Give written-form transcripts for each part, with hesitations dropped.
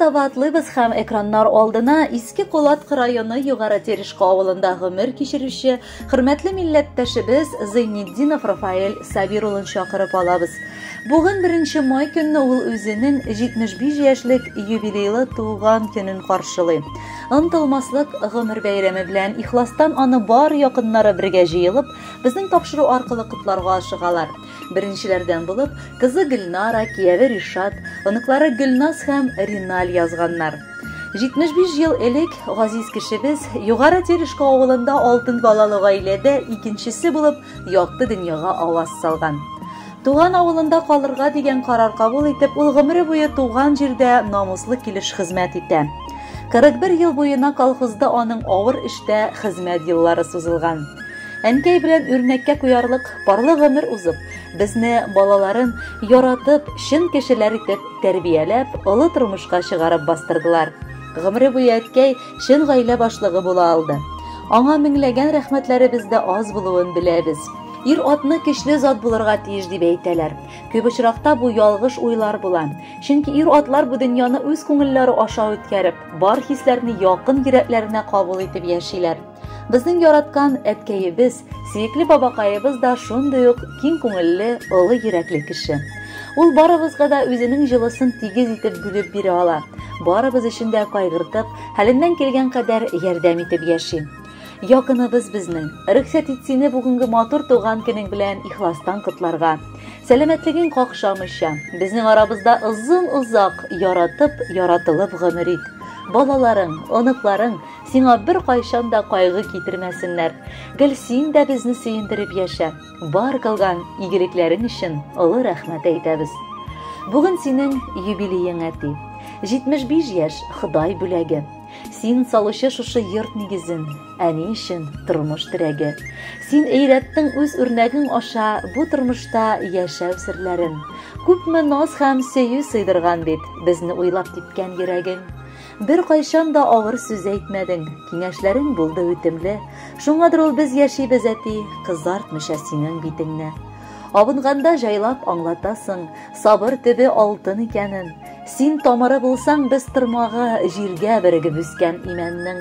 таба атлыйбыз һәм экраннар алдына Иске Кулаткы районы Югары Терешка авылында гомер кичерүче хөрмәтле милләттәшебез Зәйнетдинов Рафаэль Сабир улын чакырып алабыз. Бүген 1 май көнне ул үзенең 75 яшьлек юбилейлы туган көнен каршылый. Онытылмаслык гомер бәйрәме белән ихластан аны бар якыннары бергә җыелып, безнең тапшыру аркылы котларга ашыгалар. Беренчеләрдән булып, кызы Гөлнара, кияве Ришат, оныклары Гөлназ һәм Риналь язганнар. 75 ел элек газиз кешебез Югары Терешка авылында алтын балалы гаиләдә икенчесе булып якты дөньяга аваз салган. Туган авылында калырга дигән карар кабул итеп, ул гомере буе туган җирдә намуслы килеш хезмәт итә. 41 ел буена колхозда аның авыр эштә хезмәт еллары сузылган. Әнкәй белән үрнәккә куярлык парлы гомер узып, безне балаларын яратып, чын кешеләр итеп тәрбияләп, олы тормышка чыгарып бастырдылар. Гомере буе әткәй чын гаилә башлыгы була алды. Аңа меңләгән рәхмәтләребез дә аз булуын беләбез. Ир-атны көчле зат булырга тиеш дип әйтәләр. Күп очракта бу ялгыш уйлар була. Чөнки ир-атлар бу дөньяны үз күңелләре аша үткәреп, бар хисләрне якын йөрәкләренә кабул итеп яшиләр. Безнең яраткан әткәебез, сөекле бабакаебыз да шундый ук киң күңелле, олы йөрәкле кеше. Ул барыбызга да үзенең җылысын тигез итеп бүлеп бирә ала. Барыбыз өчен дә кайгыртып, хәленнән килгән кадәр ярдәм итеп яши. Якыныбыз безнең. Рөхсәт ит сине бүгенге матур туган көнең белән ихластан котларга. Сәламәтлегең какшамыйча, безнең арабызда озын-озак яратып, яратылып гомер ит. Балаларың, оныкларың сиңа беркайчан да кайгы китермәсеннәр. Гел син дә безне сөендереп яшә. Бар кылган игелекләрең өчен олы рәхмәт әйтәбез. Бүген синең юбилеең, әти. 75 яшь Ходай бүләге. Син салучы шушы йорт нигезен, әни өчен тормыш терәге. Син өйрәттең үз үрнәгең аша бу тормышта яшәү серләрен. Күпме наз һәм сөю сыйдырган бит безне уйлап типкән йөрәгең. Беркайчан да авыр сүз әйтмәдең, киңәшләрең булды үтемле. Шуңадыр ул без яшибез, әти, кызартмыйча синең битеңне. Абынганда җайлап аңлатасың, сабыр төбе алтын икәнен. Син тамыры булсаң, без тырмагы җиргә берегеп үскән имәннең.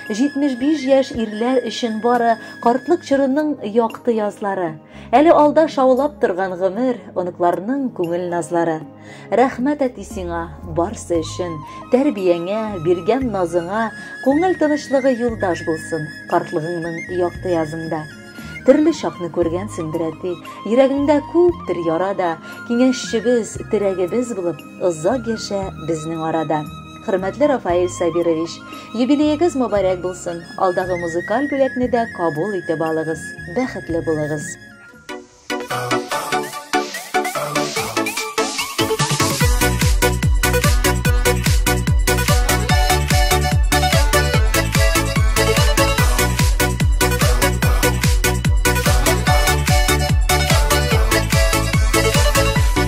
75 яшь ирләр өчен бары картлык чорының якты язлары. Әле алда шаулап торган гомер, оныкларның күңел назлары. Рәхмәт, әти, сиңа барсы өчен, тәрбияңә, биргән назыңа, күңел тынычлыгы юлдаш булсын картлыгыңның якты язында. Төрле чакны күргәнсеңдер, әти, йөрәгеңдә күптер яра да, киңәшчебез, терәгебез булып, озак яшә безнең арада. Хөрмәтле Рафаэль Сабирович, юбилеегыз мөбарәк булсын. Алдагы музыкаль бүләкне дә кабул итеп алыгыз. Бәхетле булыгыз.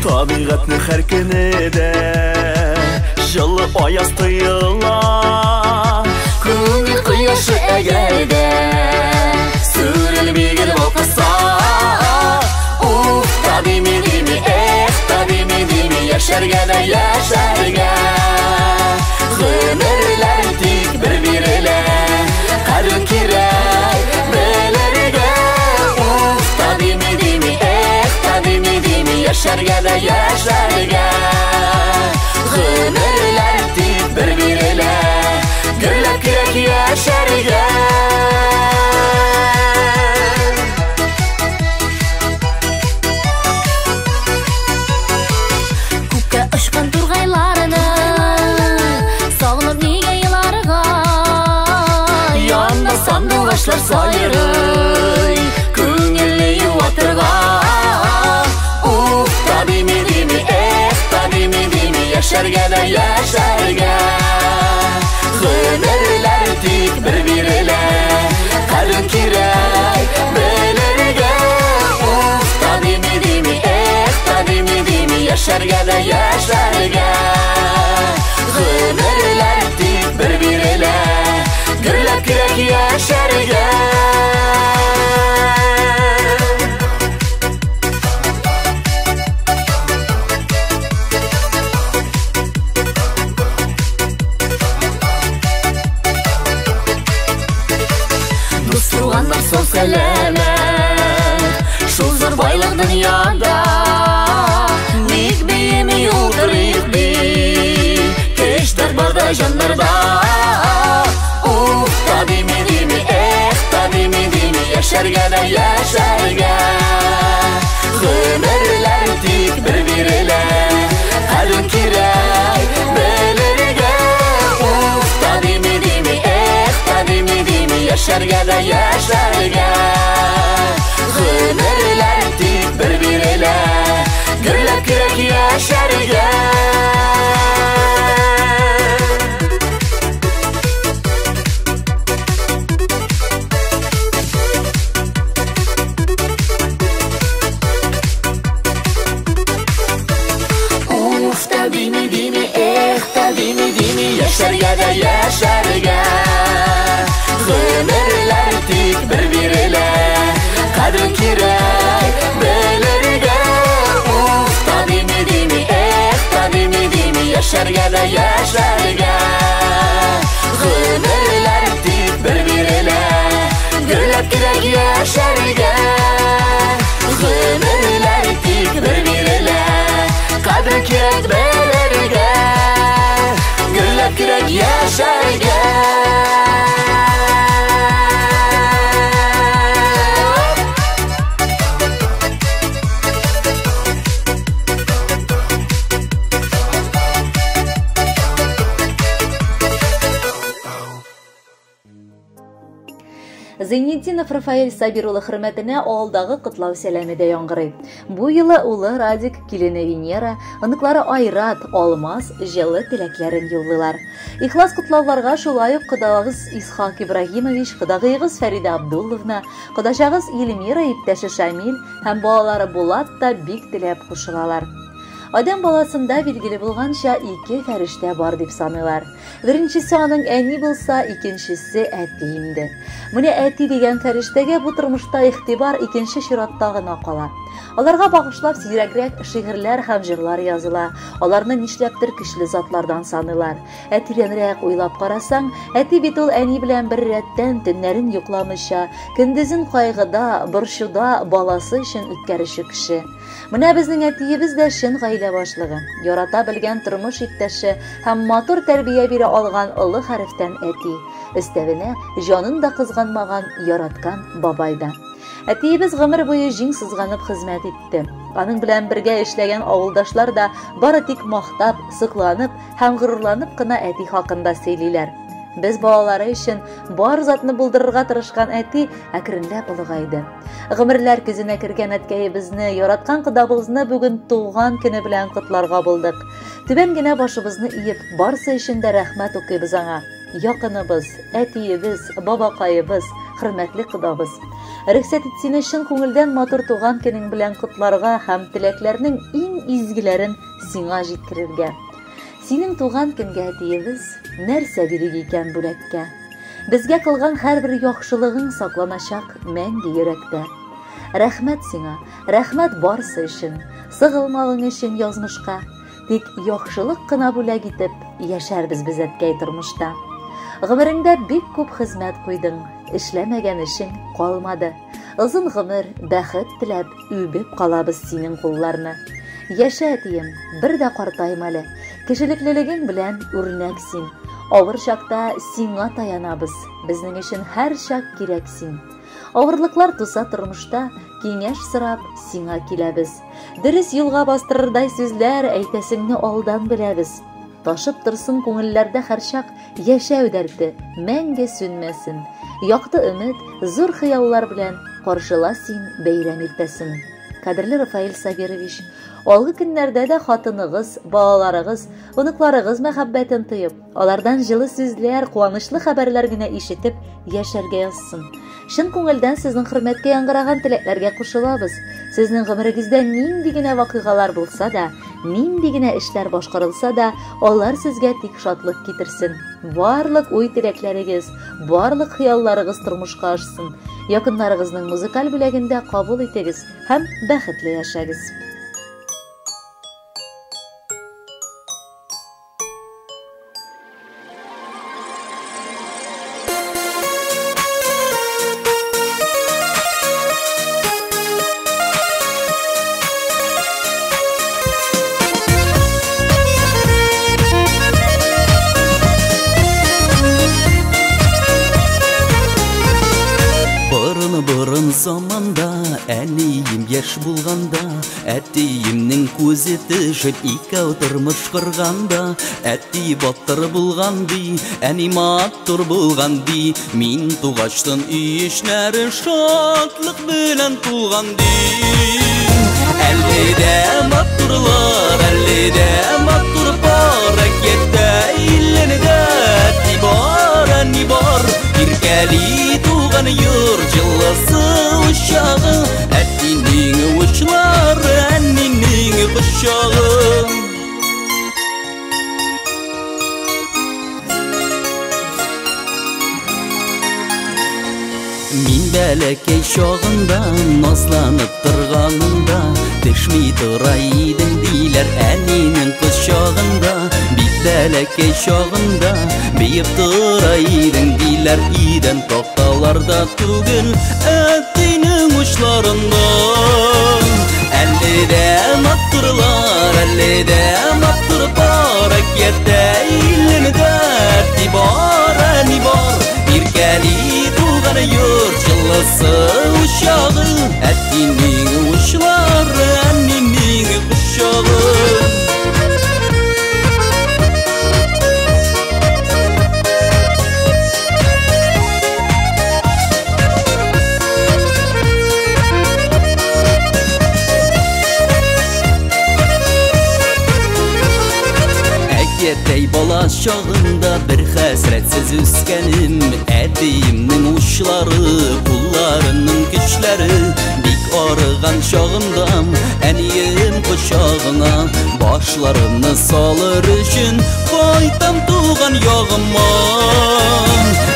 Табигатьнең һәр көне дә җылы аяз тоела. Күңел кояшы әгәр дә сүрелми гел балкыса. Уф, та дими дими, эх, та дими дими, яшәргә дә яшәргә. Гомерләр тик бер бирелә, кадер кирәк белергә. Уф, та дими дими, эх, та дими дими, яшәргә дә яшәргә. Гомерләр тик бер бирелә, гөрләп кирәк яшәргә. Күккә очкан тургайларны сагынып нигә еларга? Янда сандугачлар сайрый, күңелне юатырга. Уф, та дими дими, эх, та дими дими, яшәргә дә яшәргә. Гомерләр тик бер бирелә, кадер кирәк белергә. Уф, та дими дими, эх, та дими дими, яшәргә дә яшәргә. Гомерләр тик бер бирелә, гөрләп кирәк яшәргә. Туганнар сау сәламәт, шул зур байлык дөньяда. Ник биеми утырыйк ди, көчләр барда җаннарда. Уф та дими дими, эх та дими дими, яшәргә дә яшәргә. Гомерләр тик бер бирелә, кадер кирәк белергә. Уф та дими дими, эх та дими дими, яшәргә дә яшәргә. Гомерләр тик бер бирелә, гөрләп кирәк яшәргә. Уф та дими дими, эх та дими дими, яшәргә дә яшәргә. Гомерләр тик бер бирелә, кадер кирәк белергә. Уф та дими дими, эх та дими дими, яшәргә дә яшәргә. Гомерләр тик бер бирелә, гөрләп кирәк яшәргә. Гомерләр тик бер бирелә, кадер кирәк белергә. Гөрләп кирәк яшәргә. Зәйнетдинов Рафаэль Сабир улы хөрмәтенә алдагы котлау сәламе дә яңгырый. Бу юлы улы Радик, килене Венера, оныклары Айрат, Алмаз җылы теләкләрен юллыйлар. Ихлас котлауларга шулай ук кодагыз Исхак Ибраһимович, кодагыегыз Фәридә Абдулловна, кодачагыз Эльмира иптәше Шамил һәм балалары Булат та бик теләп кушылалар. Адәм баласында билгеле булганча ике фәрештә бар дип саныйлар. Беренчесе аның әни булса, икенчесе әти инде. Менә әти дигән фәрештәгә бу тормышта игътибар икенче чиратта гына кала. Аларга багышлап сирәгрәк шигырьләр һәм җырлар языла. Аларны нишләптер көчле затлардан саныйлар. Ә тирәнрәк уйлап карасаң, әти бит ул әни белән бер рәттән төннәрен йокламыйча, көндезен кайгыда, борчуда баласы өчен үткәрүче кеше. Менә безнең әтиебез дә чын гаилә башлыгы, ярата белгән тормыш иптәше һәм матур тәрбия бирә алган олы хәрефтән әти. Өстәвенә җанын да кызганмаган яраткан бабай да. Әтиебез гомер буе җиң сызганып хезмәт итте. Аның белән бергә эшләгән авылдашлар да бары тик мактап, сокланып һәм горурланып кына әти хакында сөйлиләр. Без балалары өчен бар затны булдырырга тырышкан әти әкренләп олыгайды. Гомерләр көзенә кергән әткәебезне, яраткан кодабызны бүген туган көне белән котларга булдык. Түбән генә башыбызны иеп, барсы өчен дә рәхмәт укыйбыз аңа. Якыныбыз, әтиебез, бабакаебыз, хөрмәтле кодабыз. Рөхсәт ит сине чын күңелдән матур туган көнең белән котларга һәм теләкләрнең иң изгеләрен сиңа җиткерергә. Синең туган көнгә әтиебез нәрсә бирик икән бүләккә? Безгә кылган һәрбер яхшылыгың сакланачак мәңге йөрәктә. Рәхмәт сиңа, рәхмәт барсы өчен, сыгылмавың өчен язмышка. Тик яхшылык кына бүләк итеп яшәрбез без әткәй тормышта. Гомереңдә бик күп хезмәт куйдың, эшләмәгән эшең калмады. Озын гомер, бәхет теләп, үбеп калабыз синең кулларны. Яшә, әтием, бер дә картайма әле. Кешелеклелегең белән үрнәк син. Авыр чакта сиңа таянабыз. Безнең өчен һәр чак кирәк син. Авырлыклар туса тормышта, киңәш сорап сиңа киләбез. Дөрес юлга бастырырдай сүзләр әйтәсеңне алдан беләбез. Ташып торсын күңелләрдә һәрчак яшәү дәрте, мәңге сүнмәсен. Якты өмет, зур хыяллар белән каршыла син бәйрәм иртәсен. Кадерле Рафаэль Сабирович, алгы көннәрдә дә хатыныгыз, балаларыгыз, оныкларыгыз мәхәббәтен тоеп, алардан җылы сүзләр, куанычлы хәбәрләр генә ишетеп яшәргә язсын. Чын күңелдән сезнең хөрмәткә яңгыраган теләкләргә кушылабыз. Сезнең гомерегездә нинди генә вакыйгалар булса да, нинди генә эшләр башкарылса да, алар сезгә тик шатлык китерсен. Барлык уй-теләкләрегез, барлык хыялларыгыз тормышка ашсын. Якыннарыгызның музыкаль бүләген дә кабул итегез һәм бәхетле яшәгез. Заманда, әнием яшь булганда, әтиемнең күзе төшеп икәү тормыш корганда, әти батыр булган ди, әни матур булган ди, мин тугачтын өй эчләре шатлык белән тулган ди. Әле дә матурлар, әле дә матур пар, әкияттә иллендә әти бар, әни бар, иркәли туган йорт җылысы учагы, әтинең учлары, әнинең кочагы. Мин бәләкәй чагында, назланып торганымда, төшми тора идем диләр әнинең кочагында. Бик бәләкәй чагында, биеп тора идең диләр, идән такталарда түгел, әтинең учларында. Әле дә матурлар, әле дә матур пар, әкияттә иллендә әти бар, әни бар, иркәли туган йорт җылысы учагы, әтинең учлары, әнинең кочагы. Әкияттәй бала чагында бер хәсрәтсез үскәнем, әтиемнең учлары, кулларының көчләре, бик арыган чагымда әнием кочагына башларымны салыр өчен кайтам туган ягыма.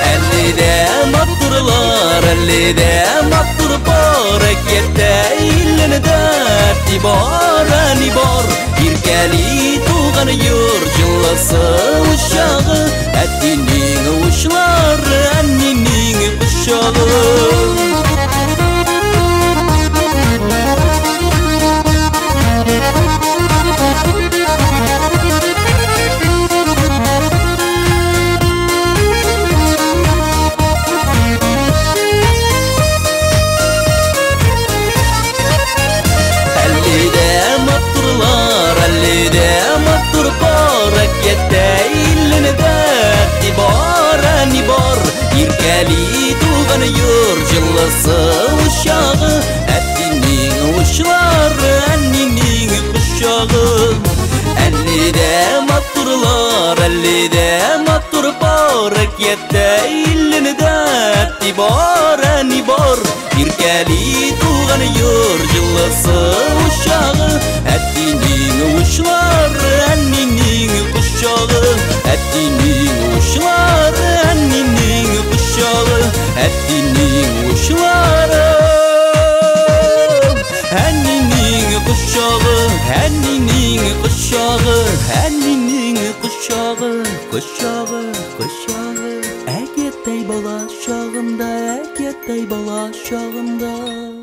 Әле дә матурлар, әле дә матур пар, әкияттә иллендә әти бар, әни бар, иркәли туган йорт җылысы учагы, әтинең учлары, әнинең кочагы. Иркәли туган йорт җылысы учагы, әтинең учлары, әнинең кочагы. Әле дә матурлар, әле дә матур пар, әкияттә иллендә әти бар, әни бар, иркәли туган йорт җылысы учагы, әтинең учлары, әнинең кочагы, әтинең учлары, әнинең кочагы, әтинең учлары, әнинең кочагы, әнинең кочагы, әнинең кочагы, кочагы, кочагы. Әкияттәй бала чагымда, әкияттәй бала чагымда.